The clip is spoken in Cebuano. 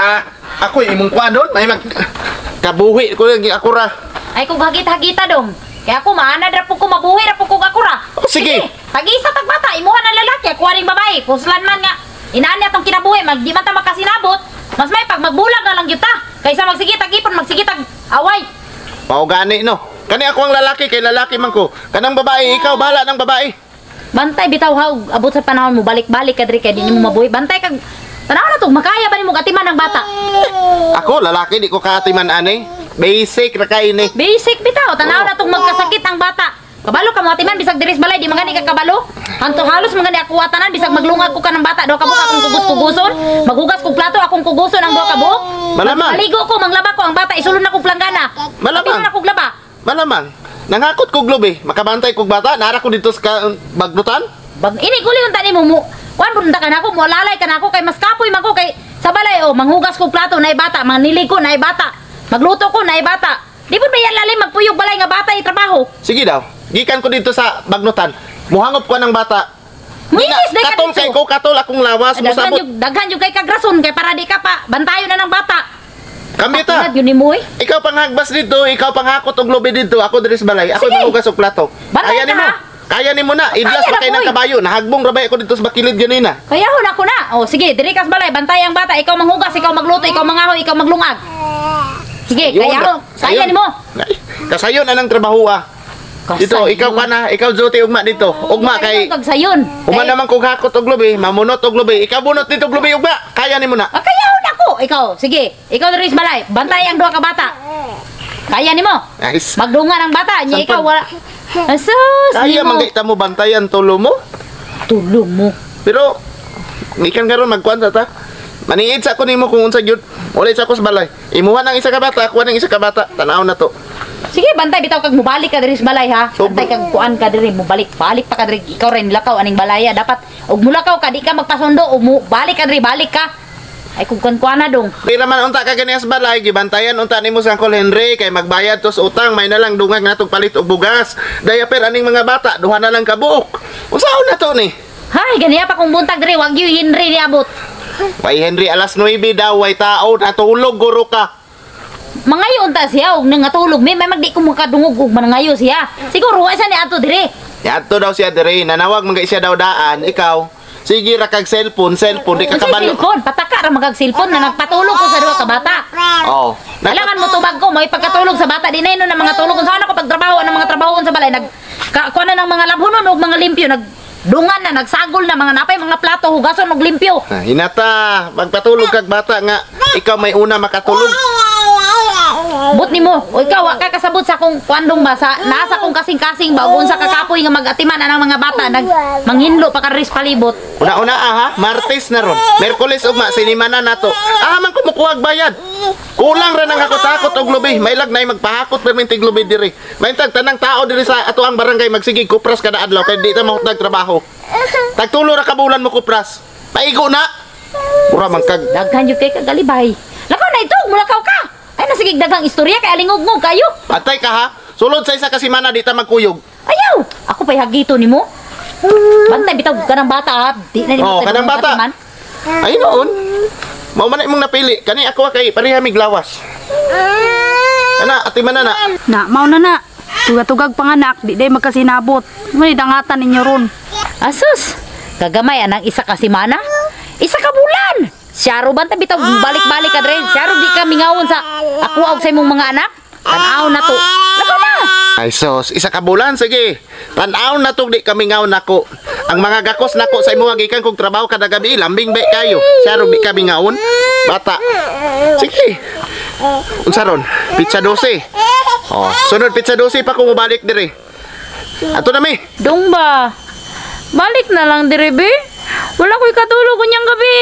Ah, ako imong kuan doon, may mag kabuhi ko lang ako ra. Ay kung hagit-hagita dong. Kaya ako maanad ra po ko, mabuhi ra po ko ako ra. Oh, sige. Tag-isa tag bata, imuha ng lalaki, ako aning babae. Puslan man nga. Inaan niya tong kinabuhi, mag di man ta makasinabot. Mas may pag magbulag na lang gyud ta. Kaysa magsige tag ipon, magsige tag away. Mao gani no. Kani ako ang lalaki kay lalaki man ko. Kanang babae, ikaw bahala ng babae. Bantay bitaw ha, ug abot sa panahon mo balik-balik ka diri kay di nimo mabuhi. Bantay kag tanaw na to, makaya ba nimo atiman ang bata? Ako lalaki, di ko kaatiman ani. Basic ra kay ni. Basic bitaw, tanaw na tong magkasakit ang bata. Kabalo ka mo atiman bisag diri sa balay di man gani ka kabalo. Hanto halos man gani ako tanan bisag maglungag ko ka ng bata do ka buok akong kugos-kuguson, maghugas kog plato akong kuguson ang duha ka buok. Malamang. Maligo ko, manglaba ko ang bata isulod na kog planggana. Malamang. Apil na kog laba. Malamang. Nangakot kog lubi, makabantay kog bata, nara ko dito sa bagnutan. Bag ini guli unta nimo mo. Kuan pud ka nako, mo lalay ka nako kay mas kapoy man ko kay sa balay oh, manghugas kog plato naay bata, manilig ko naay bata. Magluto ko naay bata. Di pud ba yan lalim magpuyog balay nga bata trabaho. Sige daw. Gikan ko dito sa bagnutan. Muhangop ko ng bata. Muinis Di na, day ka katol dito. kay ko, katol akong lawas, Daghan musabot. yung daghan yung kay kagrason kay para di ka pa bantayon na ng bata. Kami ta. Yun ni mo eh. Ikaw panghagpas dito, ikaw panghakot og lubi dito, ako diri sa balay. Ako Sige. manghugas og plato. Bantay Kaya ka, nimo. ha? Kaya nimo na. Idlas Kaya pa kay na, ng boy. kabayo. Nahagbong ra bay ako dito sa bakilid ganina. Kaya hon ako na. O sige, diri ka sa balay, bantay ang bata, ikaw manghugas, ikaw magluto, ikaw mangahoy, ikaw maglungag. Sige, kaya ho, kaya nimo. Ay, kasayon anang trabaho ah. Dito, ikaw ka na, ikaw duty ugma dito. Ugma kay kag sayon. Uma naman kog hakot og lubi, mamunot og lubi. Ikaw bunot dito og lubi ugma. Kaya nimo na. Ah, kaya hon ako. Ikaw, sige. Ikaw diri sa balay, bantay ang duha ka bata. Kaya nimo. Nice. Magdungan ang bata, nya Saan ikaw wala. Asus, Kaya nimo. man ta mo bantayan tulo mo. Tulo mo. Pero gikan karon magkuan sa ta. Maniid sa ko nimo kung unsa gyud. Wala sa ko sa balay. Imuha nang isa ka bata, kuha nang isa ka bata. Tan-aw na to. Sige, bantay bitaw kag mobalik ka diri sa balay ha. So, Bantay kag kuan ka diri, mobalik, balik pa ka diri. Ikaw rin lakaw aning balaya dapat og mulakaw ka di ka magpasundo og mo balik ka diri, balik ka. Ay kung kuan kuan na dong. Pira man unta ka ganiya sa balay, gibantayan unta nimo sa Uncle Henry kay magbayad to sa utang, may na lang dungag natong palit og bugas. Diaper aning mga bata, duha na lang ka buok. Unsaon na to ni? Hay, ganiya pa kung buntag diri, wag gyud Henry ni abot. Way Henry alas 9 daw, way tao natulog guro ka. Mangayo unta siya og nangatulog may magdi ko makadungog og mangayo siya. Siguro wa siya ni adto diri. Yadto daw siya dire, nanawag man kay siya daw daan, ikaw. Sige ra kag cellphone, cellphone di ka Unsay kabalo. cellphone, pataka ra magag cellphone na nagpatulog ko sa duha ka bata. Oh. Kailangan mo tubag ko, may pagkatulog sa bata di na yun na mga tulog. Kung saan ako pagtrabaho ang mga trabaho sa balay nag ka, kuha na ng mga labhonon og mga limpyo nag dungan na nagsagol na mga napay mga plato hugason og limpyo. Ah, hinata, magpatulog kag bata nga ikaw may una makatulog. But nimo, o ikaw wa ka kasabot sa akong kuandong ba sa nasa akong kasing-kasing ba ug unsa ka kapoy nga mag-atiman anang mga bata nag manghinlo pa ka ris palibot. Una-una ah, ha, Martes na ron. Merkules ugma sinimana nato. Ah man ko mukuhag bayad. Kulang ra nang hakot-hakot og lubi. May lag nay magpahakot permintig lubi diri. Maintag tanang tao diri sa ato ang barangay magsigig kupras kada adlaw kay di ta mahutag trabaho. Tagtulo ra ka bulan mo kupras. Paigo na. Mura man kag Daghan jud kay kagalibay. Lakaw na ito, mulakaw ka. Ay nasigig daghang istorya kay alingugngog kayo. Patay ka ha. Sulod sa isa ka semana di ta magkuyog. Ayaw, ako pa'y hagito nimo. Bantay bitaw kanang bata ha. Di na nimo Oh, kanang bata. atiman. Ay noon. Mao man na imong napili. Kani ako kay pareha mig lawas. Ana, atiman na na. Na, mao na na. Tuga-tugag panganak, di day magkasinabot. Ngunit dangatan ninyo ron. Asus, kagamay anang isa ka semana? Isa ka bulan. Siyaro banta bitaw balik-balik ka dre. Siyaro di ka mingawon sa ako og sa imong mga anak. Tan-aw na to. Lakaw na. Ay sos, isa ka bulan sige. Tan-aw na to di kami ngaw nako. Ang mga gakos nako sa imuha gikan kog trabaho kada gabi, lambing ba kayo. Siya di kami ngawon. Bata. Sige. Unsa ron? Pizza 12. Oh, sunod pizza 12 pa ko mobalik dire. Ato na mi. Dong ba? Balik na lang dire be. Wala ko'y katulog unyang gabi.